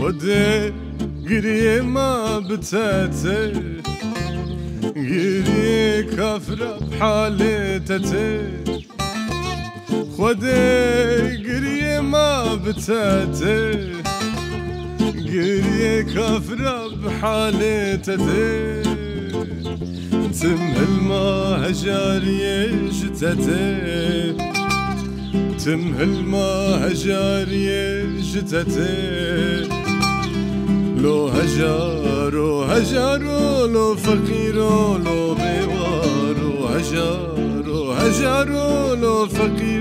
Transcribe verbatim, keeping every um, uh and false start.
Xwedê giriyê me bi te tê, giriyê kafira bi halê te tê. Xwedê giriyê me bi te tê, giriyê kafira bi halê te tê. Tim hilma hejariyê ji te tê, tim hilma hejariyê ji te tê. Lo hejaro, hejaro, lo feqîro, lo bêwaro, hejaro, hejaro, lo feqîro.